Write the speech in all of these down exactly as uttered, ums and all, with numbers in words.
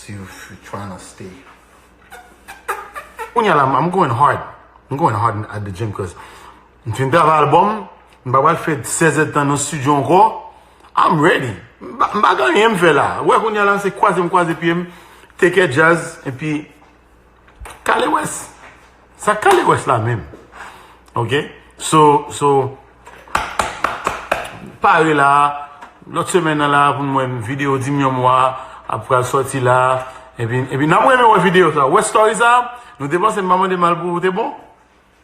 See if you're trying to stay. Kounye a la, I'm going hard. I'm going hard at the gym 'cause m fin travay album, m pa pral fè sèz èdtan nan studio ankò. I'm ready. M pa, m pa gen anyen m fè la. Wè kounye a la, se kwaze m kwaze pye m, teke djaz, epi kale wès. Sa kale wès la menm. Ok? So, so, pare la. Lòt semèn nan la, pou mwen, videyo di m yon mwa ap pral sòti la. Epi, epi, n ap renmen wè videyo sa. Wè story sa, nou te panse m pa mande mal pou ou, te bon?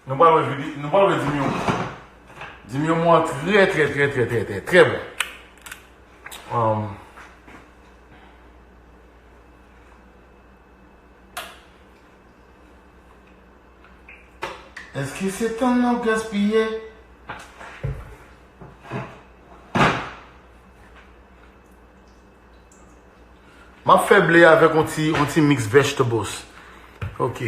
Nou pral wè videyo, nou pral wè di m yon mwa. Di m yon mwa trè, trè, trè, trè, trè, trè, trè bon. Um, Èske se tan n ap gaspiye? M ap fè ble avèk yon ti, yon ti mix vegetables. Ok.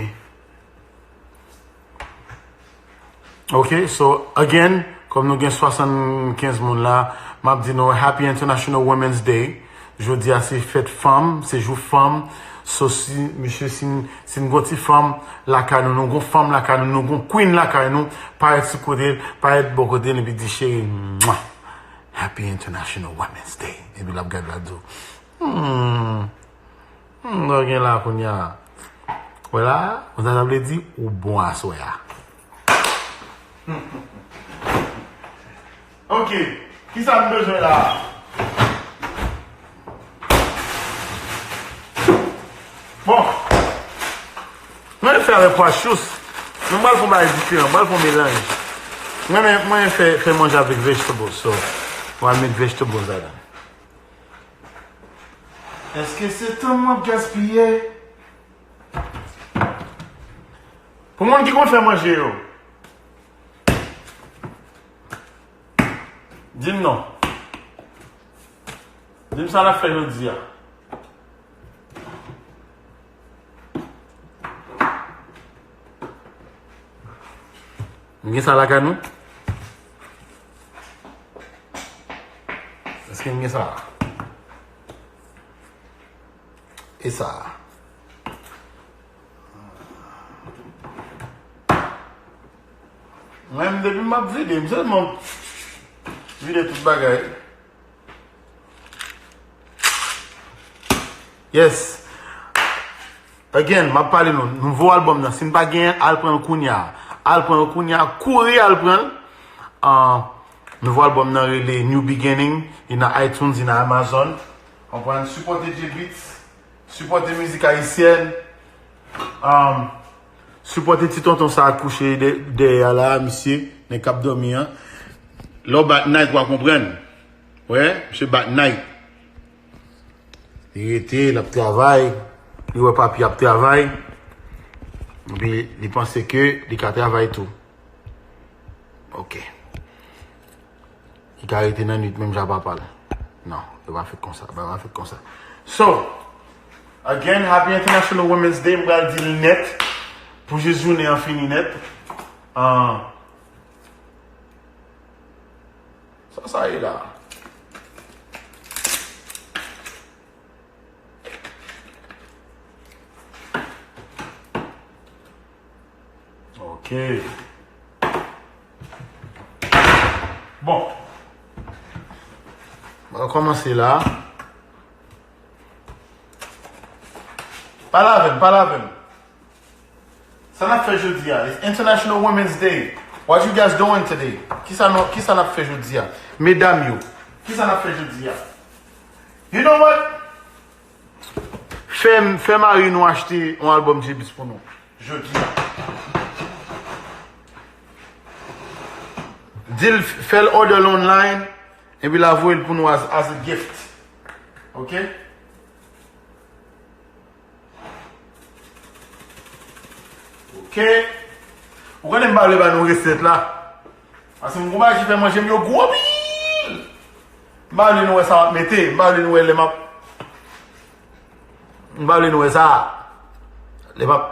Ok, so, again, kòm nou gen swasannkenz moun la, m ap di nou Happy International Women's Day. Jodi a se fèt fanm, se jou fanm. So, si, mesye, si n, si n gon ti fanm lakay nou, nou gon fanm lakay nou, nou gon queen lakay nou, parèt sou kote l, parèt bò kote l, epi di, "Cheri, mwah, Happy International Women's Day." Epi l ap gade l, l ap di w, "Hmm, hmm, lè w gen la kounye a." Wè la, konsa sa vle di, ou bon aswè a. Ok, kisa m bezwen la? Bon, mwen fè avèk pwa chous. Mwen pral fè yon bagay diferan, mwen pral fè yon melanj. Mwen, mwen, mwen fè, fè manje avèk vegetables, so, mwen met vegetables ladan. Èske se tan m ap gaspiye? Pou moun ki konn fè manje yo, di m non. Di m sa n ap fè jodi a. M gen sa lakay nou? Èske m gen sa? E sa? Mwen menm depi m ap vide, m sèlman vide tout bagay. Yes. Again, m ap pale nou. Nouvo album nan, si n pa genyen l, al pran l kounye a. Al pran l kounye a, kouri al pran l. Ah, nouvo album nan rele New Beginning. Li nan iTunes, li nan Amazon. Konprann? Sipòte J Beatz. Sipòte mizik ayisyèn. Um, sipòte ti tonton sa a kouche dè-, dèyè a la, misye, nèg k ap dòmi an. Lè w bat night, w a konprann. Wè, misye bat night. Li rete, l ap travay. Li wè papi ap travay. Epi li panse ke li ka travay tou. Ok. Li ka rete nan nwit menm jan papa l. Non, yo pa fèt konsa, bagay pa fèt konsa. So, again, Happy International Women's Day, m pral di l nèt, pou jis jounen an fini nèt. Ah, sa sa ye la? Ok. Bon. Mwen kòmanse la. Pale avè m, pale avè m. Sa n ap fè jodi a? It's International Women's Day. What you guys doing today? Kisa nou, kisa n ap fè jodi a? Medam yo, kisa n ap fè jodi a? You know what? Fè, fè mari nou achte yon albòm J Beatz pou nou. Jodi a. Di l fè l order l online, epi l a voye l pou nou as, as a gift. Ok? Ok. Ou konnen m pa vle ba nou resèt la. Paske m gon bagay ki fè manje m yo gwo anpil. M pa vle nou wè sa m ap mete. M pa vle nou wè lè m ap, m pa vle nou wè sa. Lè m ap